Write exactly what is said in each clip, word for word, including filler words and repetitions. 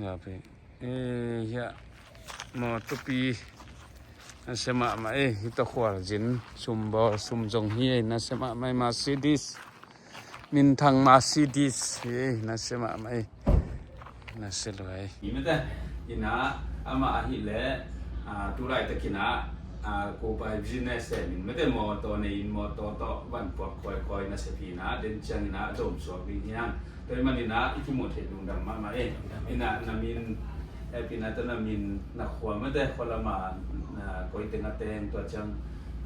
Nga pi. Eh, hiah mawtaw pi. Nasia mahmah ei, hih tawh khualzin sum bawl sum zong hi ei, nasia mahmah ei, Mercedes. Minthang Mercedes hi ei, nasia mahmah ei. Nasia lua ei. Hi mate, ina, amah ahih leh, ah, tu laitakin ah, ah, kopai business eh, min mate mawtaw nei in mawtaw tawh van puak kawikawi nasia pi ina, den ciangin ah zom suak ding hi hang. Tua ahih manin ah i kimuh theih lungdam mahmah ei. Ina, na min, eh, pi ina, tua na min, na khua mate, khua lam ah, na koi teng a teng, tua ciang,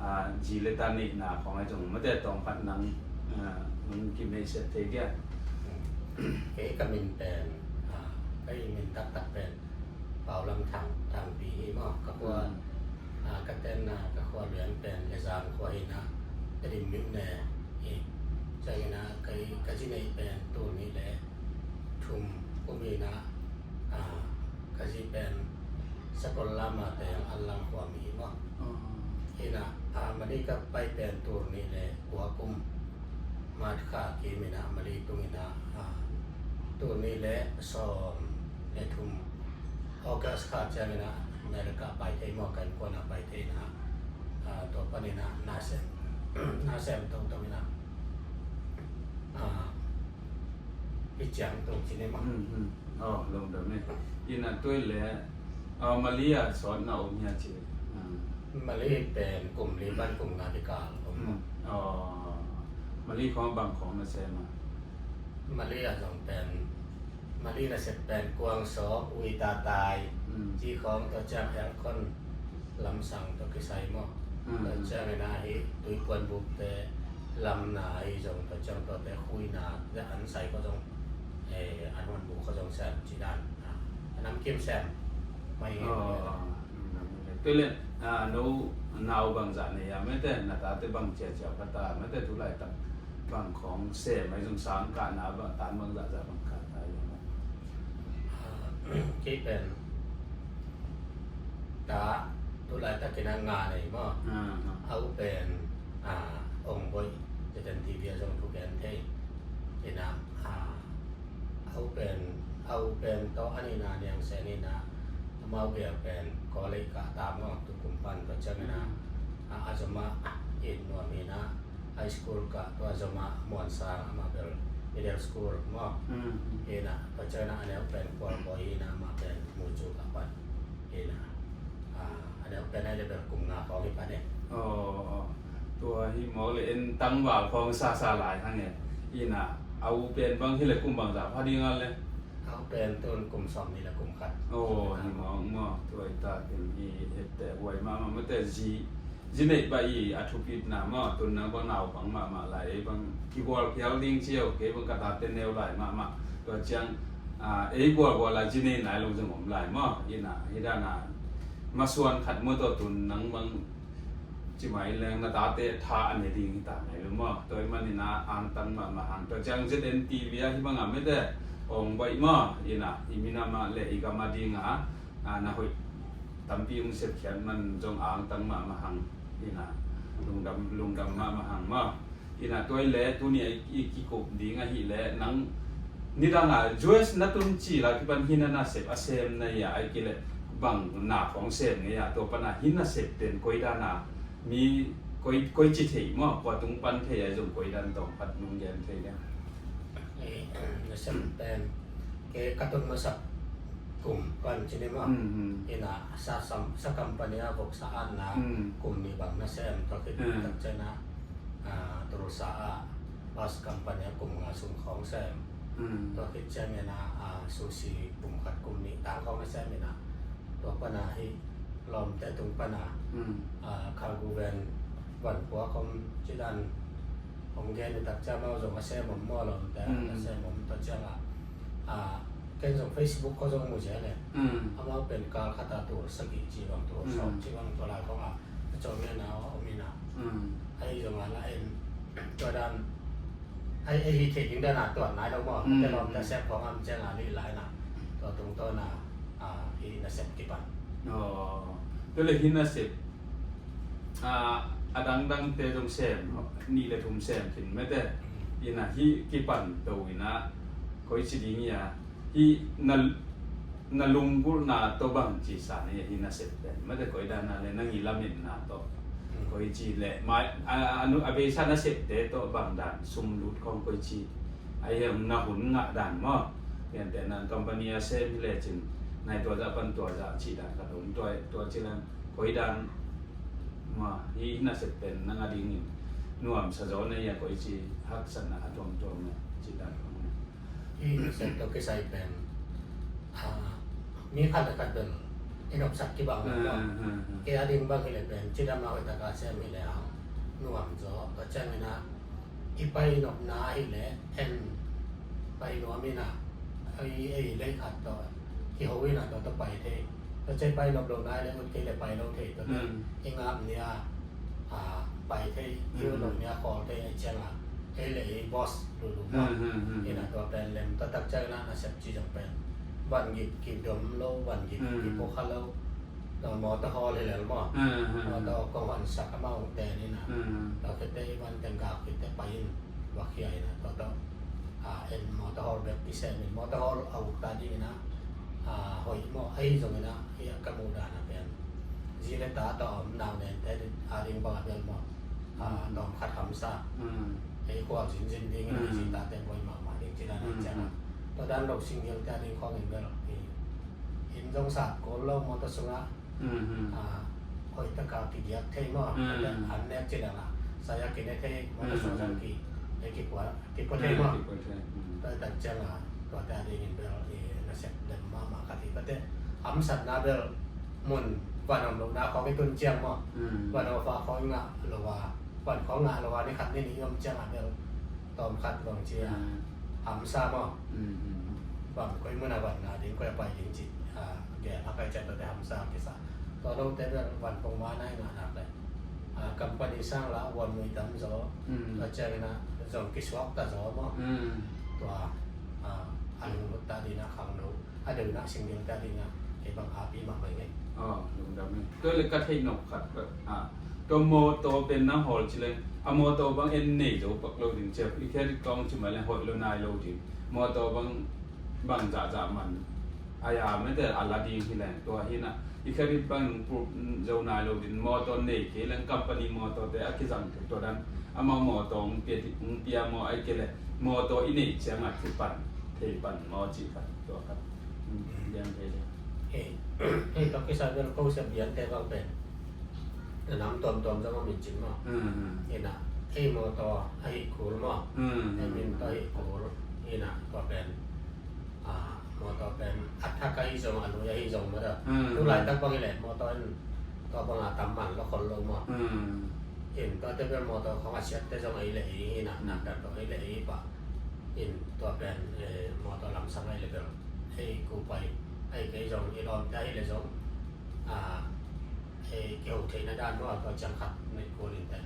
ah, zi le ta neihna khawng ah zong mate tawm khat nang, ah, nang kimeisiat thei dia. Kei ka min pen, ah, ka min taktak pen Pau Lam Thang, Thangpi hi maw. Ka khua, mm, ah, ka tenna, ka khua lian pen Lezang khua hi ina, Tedim myone hi. Ciangin ah ka, ka zi neih pen tul nih le thum kum hi ina, ah, ka zi pen Sakol Lama Teng Anlang khua mi hi maw. Oh. Hi ina, ah, Malay ka pai pen tul nih le kua kum, March kha kim ina Malay tung ina, ah, tul nih le sawm le thum, August kha ciangin ah America pai thei maw, ka innkuan ah pai thei ina, ah, tua panin ah na sem, na sem tongtong ina, ah, hi ciang tung ci ni maw. Hmm, hmm. Oh, lungdam ei. Ina tua leh, ah, Malay ah sawt na om hia ci. Ah. Malay pen kum li pan kum nga kikal om. Hmm. Oh. Malay khawng bang khawng na sem a? Malay ah zong pen, Malay nasep pen kuang sawk, ui tatai, mm, ci khawng, tua ciang aircon lamsang tawh kisai maw. Mm, tua ciangin ah hih tuipuan bukte lamna ahi zong, tua ciang tuate khuina, an sai khawng zong, eh, an huan buk khawng zong sem ci dan. Ah, a namkim sem. Mai hi. Oh, oh. Tua leh, ah, no nau bangzah nei a mate, na tate bang ciacia ka ta mate, tu laitak bang khawng sem, mai zong sang kahna bang, tan bangzah zah bang kah ta hi a? Ah, kei pen ta tu laitakin a nga nei maw. Ah, ah. A u pen, ah, Ong Boih, Zeten T V ah zong thugen thei ina, ah, a u pen, a u pen tawh a nihna Niang Sen ina, amau gel pen college kah ta maw, tu kum pan tua ciangin ah, mm, a, a zom ah it nuam ina, high school kah, tua zom ah Muansang amah bel middle school maw. Mm. Ina, tua ciangin ah a neu pen Kual Bawi ina, amah pen Mucu kah pan ina. Ah, a neu pen a level kum nga khawng hi pan e. Oh, oh. Tua hi mawk leh en tangval khawng sasa lai hang e. Ina, a u pen bang hi leh kum bangzah pha ding a leh? A u pen tun kum sawmnih leh kum khat. Oh, hi mawk maw. Tua hi ta ken hi etteh huai mahmah mate zi. Zi neih bang hi a thupitna maw, tun nang bang naupang mahmah lai, ei bang kigual phial ding ci o, kei bang ka tate neu lai mahmah. Tua ciang, ah, ei gualgual a zi nei nai lo zong om lai maw, ina, hi dan a masuan khat maw, tua tun nang bang ci mai leng na tate tha a ne ding hi ta nai lo maw. Tua ahih manin a angtang mahmah hang. Tua ciang Z N T V ah hi bang a mate, Ong Baih maw, ina, i min a mah leh i gam a ding a, ah, na hoih tampi hong sepkhiat man zong angtang mahmah hang. Ina, lungdam, lungdam mahmah hang maw. Ina, tua hi leh tuni a i kikup ding ahih leh nang nidang a U S na tun cil a kipan hih na nasep a sem na hi a, ahih kei leh bang na khawng sem na hi a, tua pan a hih nasep pen koi dan a mi koi, koi ci thei maw, kua tung pan thei a zong koi dan tawm khat nong gen thei dia? Eh, nasem pen, kei ka tun masak kum pan ci ni maw. Mm, mm. Ina, sa sam, sa company a voksa atna, mm, kum nih bang nasem, tua khit, mm, tak ciang a, ah, Tulsa a bus company a kum nga sung khawng sem. Mm. Tua khit ciang ina, ah, sushi kum khat kum nih tang khawng nasem ina. Tua pan a hih lawmte tung pan a, mm, ah, cargo van, van puak om ci dan, hong gen i tak ciang amau zong a sem om maw, lawmte, mm, a sem om, tua ciang a, ah, ken zong Facebook khawng zong mu zia leh. Mm. Amau pen kal khat a tul sagih ci bang, tul, mm, sawm ci bang, tua lai khawng a, a cawm ina om ina. Mm. Ahi zong a la en, tua dan, ai, ai hi thei ding dan a tuan nai lo maw. Mm, tua lawmte, mm, sem khawng a om ciang a lih lai na. Tua tungtawn a, ah, hih nasep kipan. Oh, tua leh hih nasep, ah, a dangdangte zong sem, nih le thum sem khin mate. Mm. Ina hih kipan to ina, koi ci ding hi a, hih na, na lunggulhna tawh bang ci sa ni hi nasep pen. Mate koi dan na le na ngilaminna tawh. Koi ci le mai a, a, a, a beisa nasepte tawh bang dan sum lut khong koi ci. Ai hiam na hun ngah dan maw. Piante nan company a sem hi le cin nai tua zah pan tua zah ci dan ka dong tua, tua ci lang koi dan ma hi nasep pen na ngah dingin nuam sa zaw na ia koi ci haksatna a tuamtuam na ci dan khong na. Hi nasep tawh kisai pen mi khat le khat pen i nopsak kibang lo. Kei a ding bang hi le pen cidam a hoih taka sem hi le a nuam zaw tua ciangin a i pai nopna hi le en pai nuam in a ei ei lei khat tawh kiho in a tua tawh pai thei. Tua ciang pai nop lo nai le ut kei le pai lo thei tua le i ngap nia pai thei i ut lo nia khawl thei a ciang a ei le ei boss lulu ma. Ina tua pen lem tua tak ciang ina nasep ci zong pen van gik kidom lo van gik kipukha lo. Tua mawtaw hawl hi lel maw? Mawtaw kong hon sak amah ong ten ina tua khete i van teng gak khete pai in. Tua khia ina tua tawh en mawtaw hawl bek kisem in mawtaw hawl a uk ta ding ina hoih maw ahi zong ina hi a ka muh dan a pen zi le ta tawh a om nau nen te a ding bang a bel maw? Tawm khat hamsa ei khual zinzin ding ina zi ta te buai mahmah ding ci dan a ciang a tua dan lo single te a ding khawng in bel in zong sat kul lo mawtaw sungah hoih taka kigiak thei maw? An nek ci leng a saya kine thei mawtaw sung zong ki ei kipua kipua thei maw? Tua tak ciang a tua te a ding in bel i nasep lem mahmah ka ti pate hamsatna bel mun van om lo na khawng i tun ciang maw? Van om fa khawng i ngah lo a van khawng ngah lo a ni khat ni ni i om ciang a bel tawm khat bang ci a hamsa maw? Bang koi mun a van ngah ding koi a pai ding ci gel a kai ciat tua te hamsa kisa. Tua lo te bel van pong ma nai ngah nak le company sang la wan mui tam zaw tua ciang ina zong kisuak ta zaw maw? Tua a lunglut ta ding a khang lo a deuh na single ta ding a kei bang api mah mai ngei. Lungdam hi. Tua le ka theih nop khat tua mawtaw pen na hawl ci leng a mawtaw bang en nei zo pak lo ding ciap i kherit kong ci mai leng hoih lo nai lo ding mawtaw bang bang zahzah man a ya mete a la ding hi leng tua hi na i kherit bang nung pur zo nai lo ding mawtaw nei kei leng company mawtaw te a kizang tua dan amau mawtaw ong pia maw ai kei le mawtaw i nei ciang a kipan thei pan maw ci khat tua khat. Lian thei le. Hei, hei, tua kisa bel ko sia bian te bang pen na nam tuamtuam zong a min cin maw? Ina hei mawtaw a hi kul maw? Hei min tawh a hi kul ina tua pen mawtaw pen a thak a hi zong a lui a hi zong maw da. Tu laitak bang hi le mawtaw in tua bang a tam man lo khol lo maw? In tua te bel mawtaw khong a siat te zong a hi le hi ina nak dan tawh a hi le hi pah. In tua pen mawtaw lamsang a hi le bel ei kupai ei kei zong i lawmte a hi le zong ei kiho theihna dan maw tua ciang khat nei kul in te.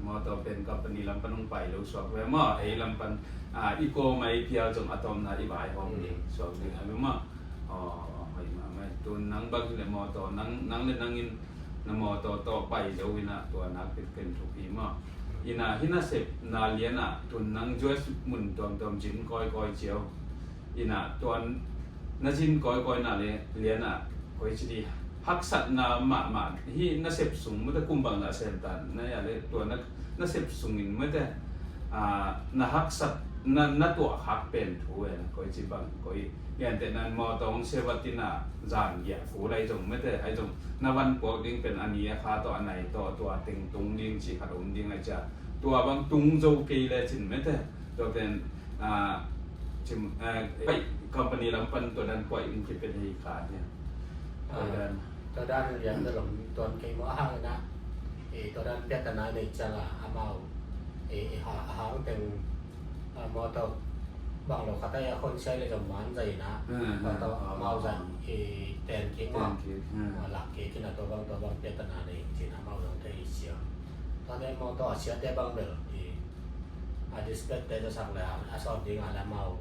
Mawtaw pen company lam pan hong pai lo suak ve maw ei lam pan i kawm a i pial zong a tawmna i vai hawm ding suak ding a lu maw? Hoih mahmah tun nang bang hi le mawtaw nang le nangin na mawtaw tawh pai zo ina tua nak pit ken thupi maw? Ina hi na sep na lian a tun nang juas mun tuamtuam zin kawikawi cio ina tuan na zin kawikawi na le lian a koi ci di haksatna mahmah hi na sep sung mute kum bang na sem tan na ya le tua na na sep sungin mute na haksat na na tuah hak pen thu e koi ci bang koi lian te nan mawtaw hong sevatin a zan giah kul ai zong mete ai zong na van puak ding pen a ni a kha tawh a nai tawh tua teng tung ding ci khat om ding ai cia tua bang tung zo kei le cin mete tua pen cim pai company lam pan tua dan puai in kipet hei kha nia. Tua dan lian na lom tuan kei maw a hang ina tua dan piat a nai nei ciang a amau a hang teng mawtaw bang lo khat a khon siai le zong man zai na mawtaw amau zai ten kik maw lak kik ina tua bang tua bang piat a nai nei cin amau zong thei sia. Tua ne mawtaw a sia te bang bel a display te zasak le a sawt ding a le amau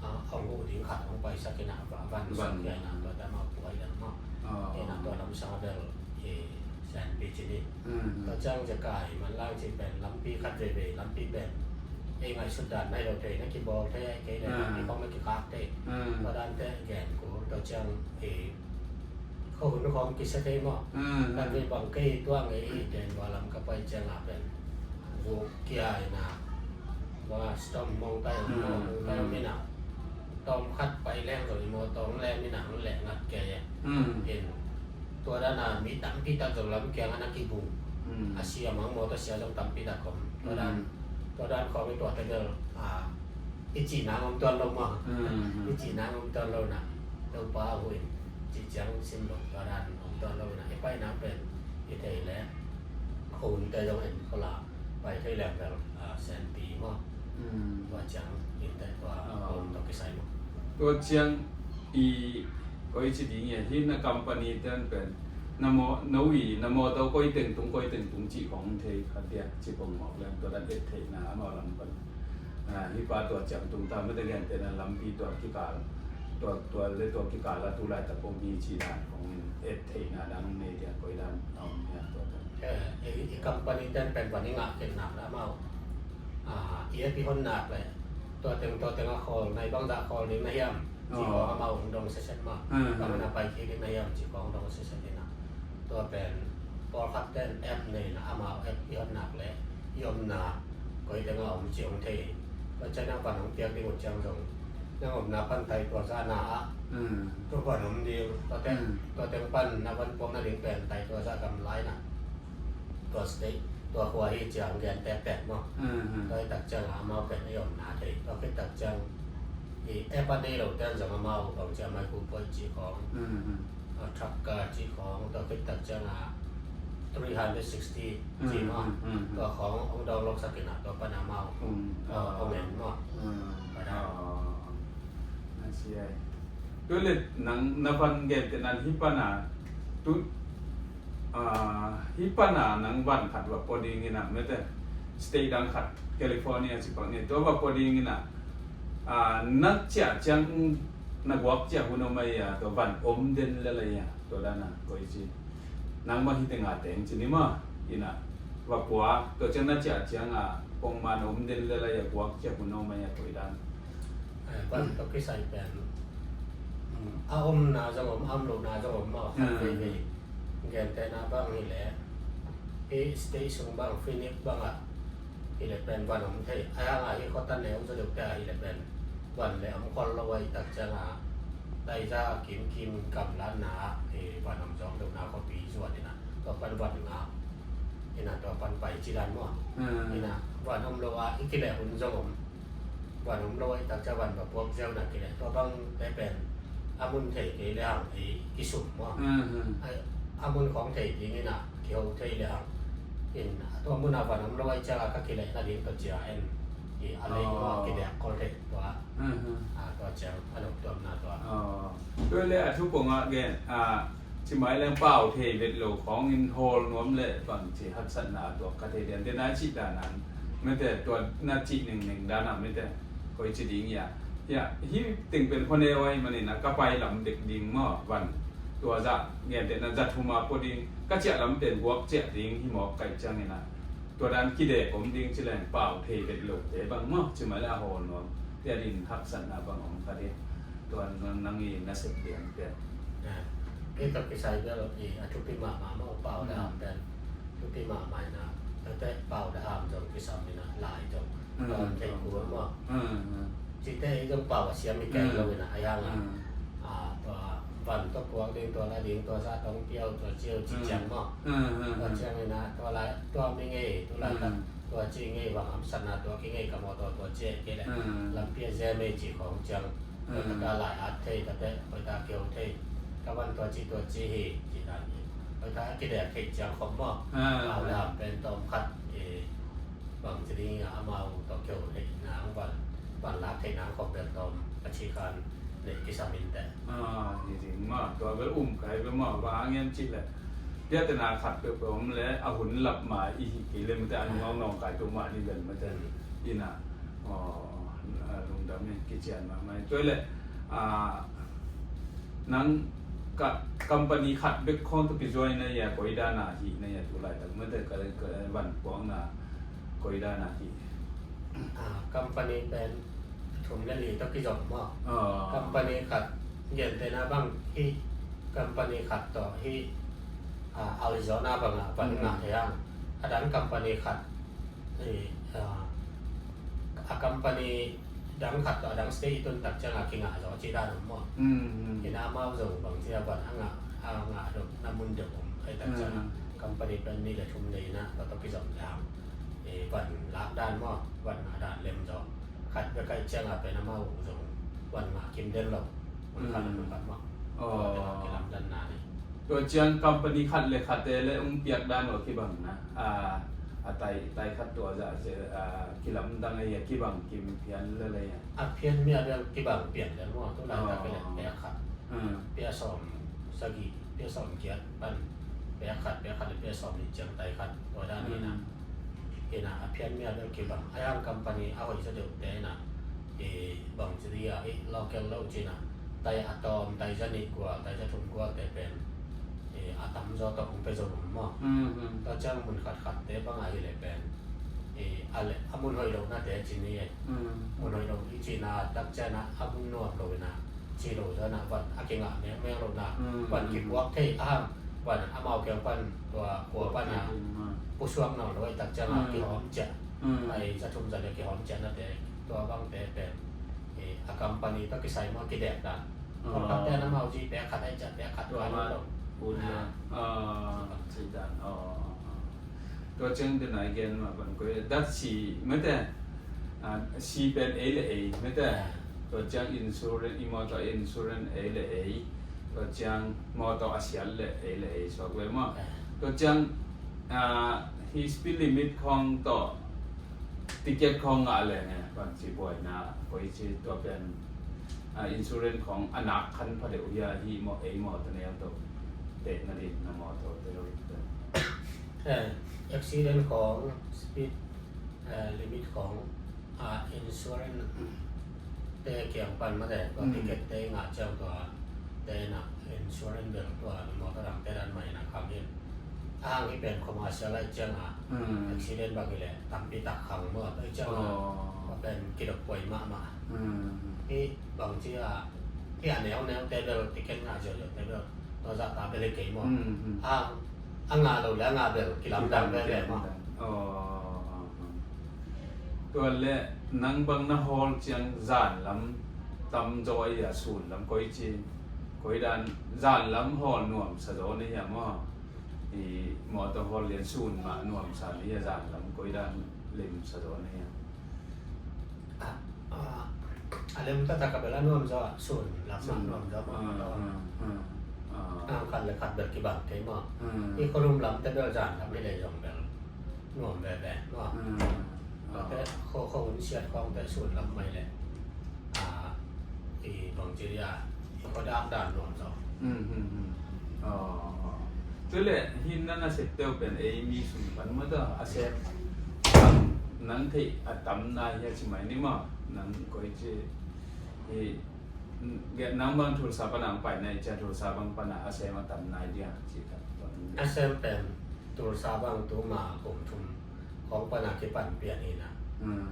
a hong huh ding khat hong paisak ina van sak kia ina tua te amau puai dan maw ina tua lamsang a bel sian pi cin in tua ciang zia kai man lang cin pen lampi khat veivei lampi pen ei ngaihsut dan na hi lo thei, na kibawl thei, ei kei le na kikhong na kikhak thei. Tua dan te gen kul, tua ciang ei khuahun khong kisia thei maw? Kan vei bang kei tua ngei i den bua lam ka pai ciang a pen vuk kia ina, bang a storm mong tai om, mong tai om ina, tawm khat pai leng zo i maw, tawm lem ina, hong leh ngat kei e. In tua dan a mi tampi tak zong lam kiang a na kibung. A sia mang maw, tua sia zong tampi tak om. Tua dan, tua dan khawng i tuate bel a i cih nang om tuan lo maw? I cih nang om tuan lo na, Topa a hu in cih ciang sim lo, tua dan om tuan lo na, i pai nang pen i thei le khuahun te zong en khuala pai thei leng bel a senpi maw? Tua ciang in te tua om tua kisai maw? Tua ciang i koi ci ding i a hi na company ten pen na maw, no i na maw tau koi teng tung, koi teng tung cih khong thei kha dia, ci khong mawk leng tua dan et theihna amau lam pan. Hi pa tua ciang tung ta mete gen te na lampi tua kikal, tua, tua le tua kikal a tu laitak om hi ci dan khong in et theihna dan nei dia koi dan a om hia tua tan. I company ten pen van i ngah kei nak la amau i et i hon nak le tua teng, tua teng a khawl nai bangzah khawl ding na hiam? Ci khawng amau hong dong sese mah. Bang na pai kik in a hiam ci khawng hong dong sese in a. Tua pen pawlkhat ten app nei na amau app i hon nak le i omna koi teng a om ci hong thei. Tua ciang na van hong piak ding uh ciang zong nang omna pan tai tua zah na ah tua van om ding. Tua teng, tua teng pan na van puak na ding pen tai tua zah gam lai na. Tua state, tua khua hi ciang gen tektek maw? Tua hi tak ciang amau pen i omna thei. Tua khit tak ciang i app a nei lo ten zong amau bang ciang mai ku poi ci khawng, a truck car ci khawng, tua khit tak ciang a three hundred sixty ci maw? Tua khawng hong download sak in a tua pan amau hong en maw? Tua dan. Tua le nang na van gen te nan hi pan a tu Hi pana nang van khat va pua ding ina mete state dang khat California ci pak ni tua va pua ding ina, na ciah ciang na guak ciah hun om ai a tua van om den le lai a tua dana koi ci nang ma hi te nga teng ci ni ma ina va pua tua ciang na ciah ciang a pongman om den le lai a guak ciah hun om ai a koi dan. Van tok kisai pen a om na zong om, a om lo na zong om ma khat vei vei. Gentehna bang hileh hih state sung bang Phoenix bangah hileh pen van om thei. Ahi hanga hih khuata neu zaw deuhte ah hileh pen van le om khol lo a, i tak cianga taiza kimkim gamlatna ah van om zawk deuhna khuapi zuan ina tua pan van ngah ina tua pan pai cilan maw? Ina van om lo a i kileh hun zong om. Van om lo a i tak ciang van va puak ziau na kileh tua bangte pen a mun thei kei le hang i kisum maw? A mun khawng thei ding ina kiho thei le hang in tua mun a van om lo a i cianga ka kileh na ding tua cia en i a lei maw a kidiak kol thei tua. Tua ciang a noptuamna tua. Tua le a thu pongah gen a Ci mai leng pau thei vet lo khawngin hawl nuam le bangci haksatna a tuak kha thei lian dena cih danan mete tua na cih ningning dana mete koi ci ding ia ia hi teng pen khoneu ai manina ka pai lam dek ding maw van tua zah gentehna zat huma pua ding ka ciah lam pen guak ciah ding hi mawk kaih ciangina tua dan kidek om ding ci leng pau thei vet lo te bang maw ci mai le a hawl nuam tia din haksatna bang om kha ding. Tua nang i nasep lian pen. Kei ka kisai bel i a thupi mahmah mah pau daham pen thupi mahmah ina tate pau daham zong kisam ina lai zong tua thei kul maw? Cite i zong pau a siam i kei lo ina a yang a tua van tua puak ding tua la ding tua sa tong piau tua ciau ci ciang maw? Tua ciang ina tua lai tua mi ngei tu lai tak tua ci ngei bang hamsatna tua ki ngei ka mawtaw tua ci kei le lampi a zia mei ci khawng ciang. Hoih taka lai at thei tate hoih taka kiho thei ka van tua ci tua ci hi ci dan hi. Hoih taka kidek thei ciang khop maw? Pau daham pen tawm khat bang ci ding a amau tawh kiho thei nang van van lak thei nang khop bel tawm a ci khan nei kisam in te. Hi ding maw tua bel um kai bel maw bang a ngen ci le. Piatena khat peuhpeuh om le a hun lap ma i hi kei le mate a nungaunawng kai peuhmah ding bel mate ina. Lungdam in kician mahmah in tua le nang ka company khat bek khawng tawh kizuai na ia koi dana hi na ia tu laitak mate ka van puakna koi dana hi. Ah, company pen thum le li tawh kizom maw? Ah. Company khat, gentehna bang hih company khat tawh hih, ah, Arizona bangah van ngah hi hang. A dang company khat, eh, ah, a company dang khat tawh a dang state i tun tak ciangah kingah zaw cih dan om maw? Mm, mm. Ina amau zong bang cia van a ngah, a ngah dok na mun dok om. Ai tak ciangah company pen ni le thum le ina tawh tawh kizom le hang. Eh, van lak dan maw? Van ngah dan lem zaw. Khat bek aih ciangah pen amau zong van ngah kim den lo. Van khat a van khat maw? Tua pen a kilamdanna ni. Tua ciang company khat le khat te le ung piak dan lo kibang na. A, a tai, tai khat tua zah se, a, kilamdang ahi a kibang kim pian le le a. A pian mi a bel kibang pian le maw? Tu lai tak le pia khat. Pia sawm sagih, pia sawm kiat pan. Pia khat, pia khat le pia sawm ni ciang tai khat. Tua dan ni na. Ina a pian mi a bel kibang. A yang company a hoih zaw deuh te na. I bang ci dia, i local lo ci na. Tai a tawm, tai za nih gual, tai za thum gual te pen. I a tam zaw tawh kong pe zo maw? Tua ciang mun khat khat te bang a hi le pen. I a le, a mun hoih lo na te ci ni e. Mun hoih lo i ci na, tak ciang a, a mun nuam lo ina. Ci lo zan a van a kingah mengmeng lo na. Van kipuak thei a hang. Van amau kiang pan tua kua pan a pusuak nawn lo i tak ciang a kihawm ciah. Ai za thum za le kihawm ciah na te tua bang te pen. Eh, a company tawh kisai maw kidek dan. Tua khat te na mau ci pek khat ai ciah pek khat tua khat ma lo. Tua ciang den ai gen ma ban koi dat si mete. Ah, si pen ei le ei mete. Tua ciang insurance, i mawtaw insurance ei le ei. Tua ciang mawtaw a sial le ei le ei suak ve maw. Tua ciang, ah, hi speed limit khawng tawh ticket khawng ngah le nge, bang ci buaina koi ci tua pen, ah, insurance khawng a nak khan pha deuh hia hi maw ei mawtaw neu tawh. Teh na din na mawtaw te lo. Eh, accident khawng speed, eh, limit khawng, ah, insurance te kiang pan mate, tua ticket te ngah ciang tua te na insurance bel tua mawtaw dang te dan mai na khang in. A hang hi pen commercial ai ciang a, accident bang hi le tampi tak khang maw, ai ciang a, tua pen kidok poi mahmah. Hi bang ci a, hi a neu neu te bel ticket ngah ziau ziau te bel tua zah ta bel hi kei maw. A, a ngah lo le a ngah bel kilamdang veve maw. Tua le nang bang na hawl ciang zan lam tam zaw a, sun lam koi ci, koi dan zan lam hawl nuam sa zaw na hia maw. I mawtaw hawl lian sun mah nuam sa na hia, zan lam koi dan lim sa zaw na hia. A, a, a lem taktak a bel a nuam zaw a, sun lam mah nuam zaw mah. A, khat le khat bel kibang kei maw. I khualum lam te bel zan lam hi le zong bel nuam veve maw. Tua te kho, kho hun siat khawng te sun lam mai le. A, i bang ci dia, i khuadak dan nuam zaw. Tua le hi na na sep teu pen ei mi sung pan mawtaw a sep nang theih a tam na hia ci mai ni maw. Nang koi ci hi, nang bang Tulsa pana ang pai na i cia Tulsa bang pana a sem a tam nai dia ci ta. A sem pen Tulsa bang tuma kum thum khawng pana kipan pian hi na.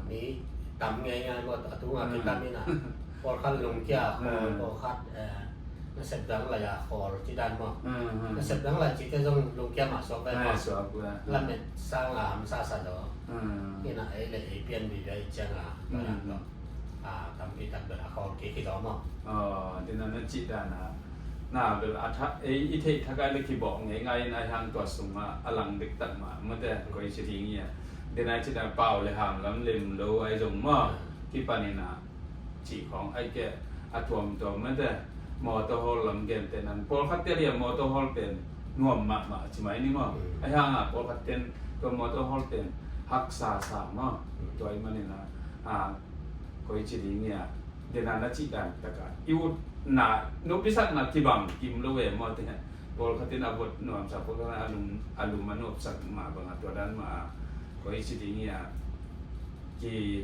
Mi tam ngeingai maw, a tunga kitam hi na. Pawlkhat lungkia khawl, pawlkhat, eh, nasep dang lai a khawl ci dan maw. Nasep dang lai ci te zong lungkia mah suak lai maw. Lamet sang a hamsa sa zaw. Hi na ei le ei pian vive i ciang a, a, tampi tak bel a khawl kik hi zaw maw. Tina na cih dan a, na bel a thak, ei i theih thak ai le kibawk ngeingai in a hiang tua sung a, a lang diktak mah mate koi ci ding ia. Tina cih dan pau le ham lam lem lo ai zong maw. Kipan in a cih khawng ai ke a tuamtuam mate. Mawtaw hawl lam gen te nan pawlkhat te lia mawtaw hawl pen nuam mahmah ci mai ni maw. A hiang a pawlkhat ten tua mawtaw hawl pen haksa sa maw. Tua i manin a, a, koi ci ding ia. Dena na cih dan taka i ut na nopsakna kibang kim lo ve maw te. Pawlkhat in a vot nuamsa, pawlkhat in a lum, a lum a nopsak mah bang a tua dan mah a koi ci ding ia. Ki,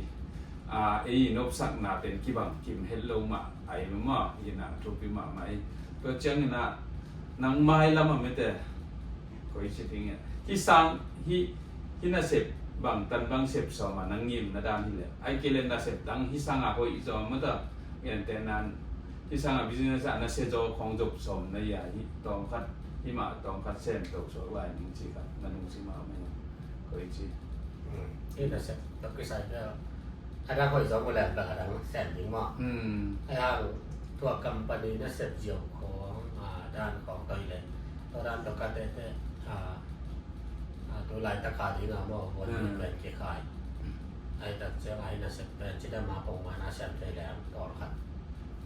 a, ei nopsakna pen kibang kim het lo mah a i lum a, hi na thupi mahmah i. Tua ciangin a nang mailam a mete koi ci ding ia. Hi sang, hi, hi nasep bang tan bang sep sawm a na ngimna dan hi leh, ai kei leh nasep dang hi sang a hoih zaw mah ta, gentehna in hi sang a business ah na sia zaw khawng zop sawm na hi a, hi tawm khat, hi mah tawm khat sem to suak lai ning ci khat na nung si mah mah hi. Koi ci. Hmm. Hi nasep tawh kisai bel a dang hoih zaw mu leh bel a dang sem ding maw. Hmm. Ai hang tua company nasep ziau khawng, a, dan khawng tawh hi leh, tua dan tawh ka tehteh, a, a, tu laitak a ding a maw, wan, hmm, pen kikhai. Ai tak ciang ai nasep pen cidam a pongman a sem thei leh ang tawm khat,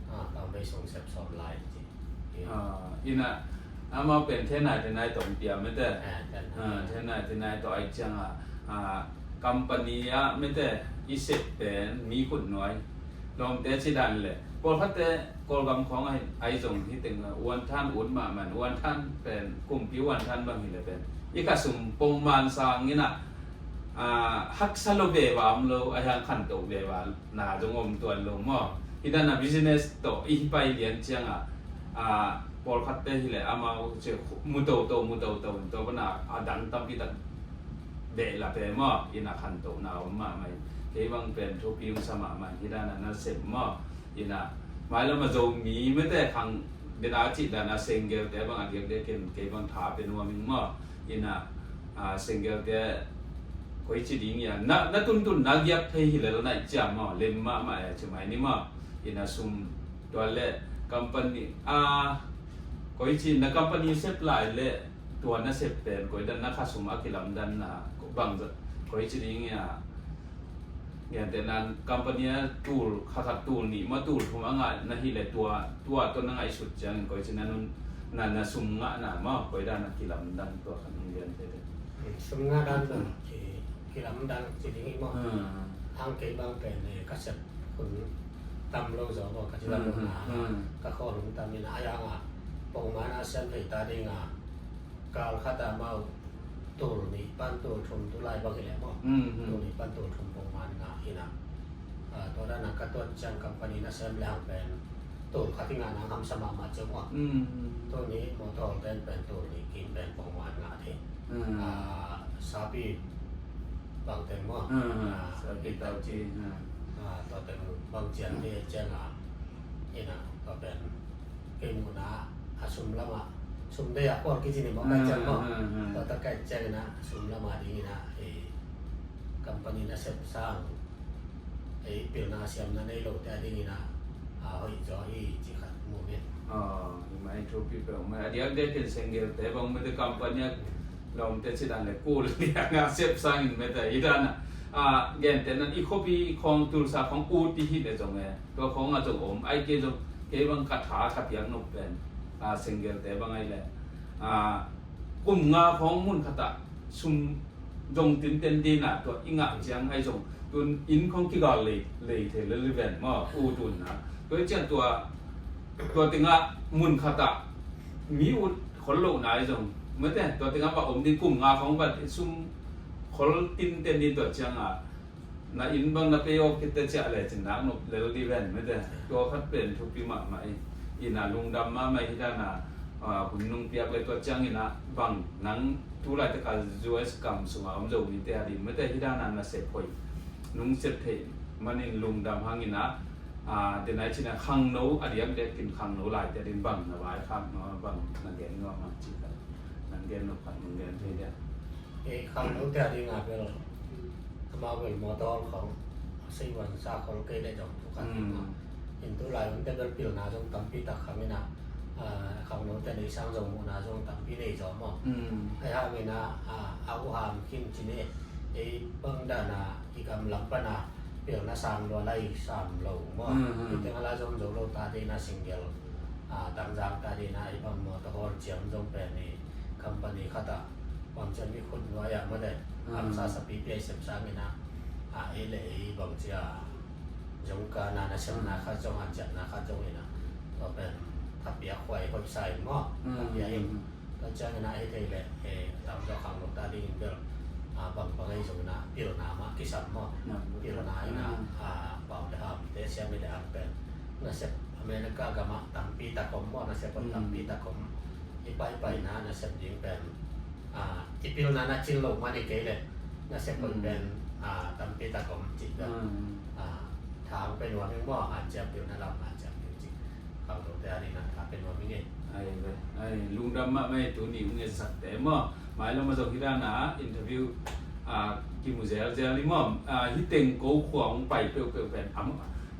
a, tawm bei sung sep sawm lai ci. Ah, ina, amau pen thenai thenai tawh pia mete. Ah, thenai. Ah, thenai thenai tawh ai ciang a, ah, company ah mete i sep pen mi khut nuai. Lawmte ci dan le. Pawlkhatte Kawlgam khawng ai, ai zong hi teng a, uan than ut mahmah, uan than pen, kumpi uan than bang hi le pen. I ka sum pongman sang ina, ah, haksa lo ve va om lo, ai hang khanto ve va na zong om tuan lo maw. Hi dan a business tawh i hi pai lian ciang a, a, pawlkhatte hi leh amau ci mu toto, mu toto, tua pan a, a dang tampi tak beh la pe maw, ina khantohna om mahmah. Kei bang pen thupi hong sa mahmah, hi dan a nasep maw. Ina, mailam a Zomi mete khang bena cih dan a senggelte bang a diakdiak ken kei bang tha pe nuam ing maw. Ina, a, senggelte koi ci ding ia, na, na tuntun na giak thei hi lel na i ciam maw, lem mahmah e ci mai ni maw. Ina sum tua le company, a, koi ci na company sep lai le tua na sep pen koi dan na kha sum a kilamdanna bang za, koi ci ding ia. Gentehna in company a tul, kha khat tul nih maw tul thum a ngah na hi le tua, tua tawh na ngaihsut ciangin koi ci na nun, na, na sum ngahna maw, koi dan a kilamdang tua khat hong lian tete. Sum ngah dan na ki, kilamdang ci ding hi maw. Hmm. Ang kei bang pen, eh, ka sep hun tam lo zaw maw, ka ci lam lo na. Hmm, hmm. Ka khawl hun tam in a, ai ang a pongman a sem thei ta ding a, kal khat a amau tul nih pan tul thum tu lai bang hi leh maw. Mm, mm. Tul nih pan tul thum pongman ngah hi na. Ah, tua dan a ka tuat ciang company nasem le hang pen tul khat i ngah nang hamsa mahmah ciang maw. Mm, mm. Tul nih motor pen, pen tul nih kim pen pongman ngah thei. Mm. Ah, sapi bang teng maw. Mm, mm. Ah, sapi tau ci, mm. Ah, tua teng bang ciang thei ciang a. Hi na, tua pen kei muhna a sum lam a, sum deih a khual kici ni maw, kai ciang maw. Hmm, hmm, hmm. Tua ta kai ciang ina, sum lam a ding ina, eh, company nasep sang, eh, pilna siamna nei lote a ding ina, a hoih zaw hi ci khat mu ve. Ah, hi mai thupi peuh mai. A diakdiak in senggelte bang mete company a lawmte ci dan le kul liang a sep sangin mete hi dan a. Ah, gentehna in i khuapi khawng tulsa khawng ut i hih le zong e. Tua khawng a zong om, ai kei zong, kei bang ka tha ka piak nop pen, a, senggelte bang ai le, a, kum nga khawng mun khat ah sum zong tinten dina, tua i ngah ciang ai zong, tun inn khawng kigal lei, lei thei le liven maw, u tun na. Tua i ciang tua, tua tengah mun khat ah mi ut khol lo na ai zong, mete, tua tengah ba om ding kum nga khawng ba sum khol tinten din tua ciang a, na inn bang na pay off khit teh ciah le cin nak nop lel dih ven mete. Tua khat pen thupi mahmah hi. Ina lungdam mahmah hi dan a, a, hun nung piak le tua ciang ina bang nang tu laitak a U S gam sung a om Zomite a ding mete hi dan a na sep hoih nung sep theih manin lungdam hang ina, a, denai cin a khangno a diakdiak in khangno laite a ding bang na vaikhak no bang na gen nuam a ci khat. Nang gen nop khat nung gen thei dia. E, khangnote a ding a bel amau bel motor khawng a sei wan sa khol kei le zong thu khat ding a. Mm. In tu lai hun te bel pilna zong tampi tak khang ina, a, khangnote nei sang zong muhna zong tampi nei zaw maw. Mm. Ai hang ina, a, a u ham khin ci ni, ei bang dan a i gam lam pan a pilna sang lua lai sam lo maw. Mm, mm. I teng a la zong zo lo ta ding ina single, a, dang zang ta ding ina i bang motor hawl ciang zong pen i company khat ah bang ciang mi khut nuai ah mawle, mm, hamsa sapi pia i sep sang ina, a, ei le ei bang cia zong ka na na sem na khat zong han ciang na khat zong ina tua pen thapiak huai hoih sa in maw. Mm, thapiak in. Mm. Tua ciang ina hi thei le, eh, tam tua khang lo ta ding in bel, ah, bang bang ei zong ina pilna mah kisam maw. Mm. Pilna ina, mm, ah, pau le ham te siam i le ham pen nasep America gam ah tampi tak om maw, nasep, mm, tampi tak om. I pai pai na nasep ding pen, ah, i pilna na cin lo mani kei le na sep khol pen, ah, tampi tak om cih dah. Ah, tha hong pe nuam ing maw, hanciam piu na lam hanciam piu cih. Khangnote a dingin tha pe nuam ing ei. Ai ve, ai, lungdam mahmah ei, tuni hong etsakte maw. Mailam ah zong hih dan a interview, ah, kimu zelzel hi maw. Ah, hih teng ko khua hong pai peuhpeuh pen, am,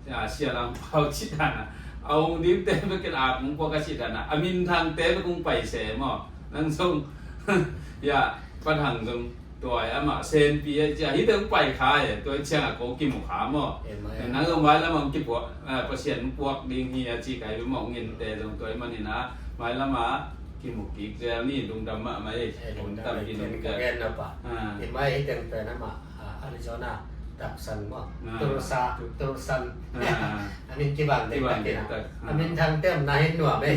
ah, Sia Lang Pau cih dan a, a ong dingte bek in a hong puak a cih dan a, a minthangte bek hong pai se maw. Nang zong, ya, Pa Thang zong tua amah senpi a ci a, hih teng pai kha e, tua ciang a ko kimu kha maw. Nang zong mailam ah hong kipuak, ah, Pasian hong puak ding hi a ci kha hi maw, hong ente zong tua ahih manin a mailam ah kimu kik zel ni, lungdam mahmah ei. Lungdam ei, ken ka gen na pa. Hih mai hih teng pen amah, ah, Arizona, Tucson maw. Tulsa, Tucson. A min kibang dektak in a, a minthangte omna hi nuam ei.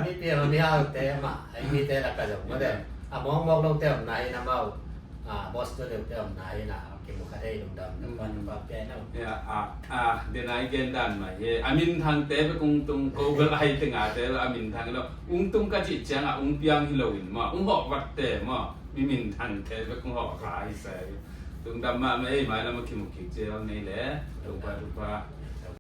Mipi a mihaute amah, a mite lak ah zong maw de. A mawkmawk lote omna hi na maw. Ah, boss tu deuhte omna hi na, kimu kha thei lungdam. Tapa, tapa pia na. Ya, ah, ah, den ai gen dan mai hi. A minthangte bek hong tung, ko bel ai teng a te bel a minthang hi lo. Hong tung ka cih ciang a hong piang hi lo in maw, hong hawh vatte maw. Mi minthangte bek hong hawh kha hi se. Lungdam mahmah ei, mailam ah kimu kik zel ni le. Lungpa, lungpa.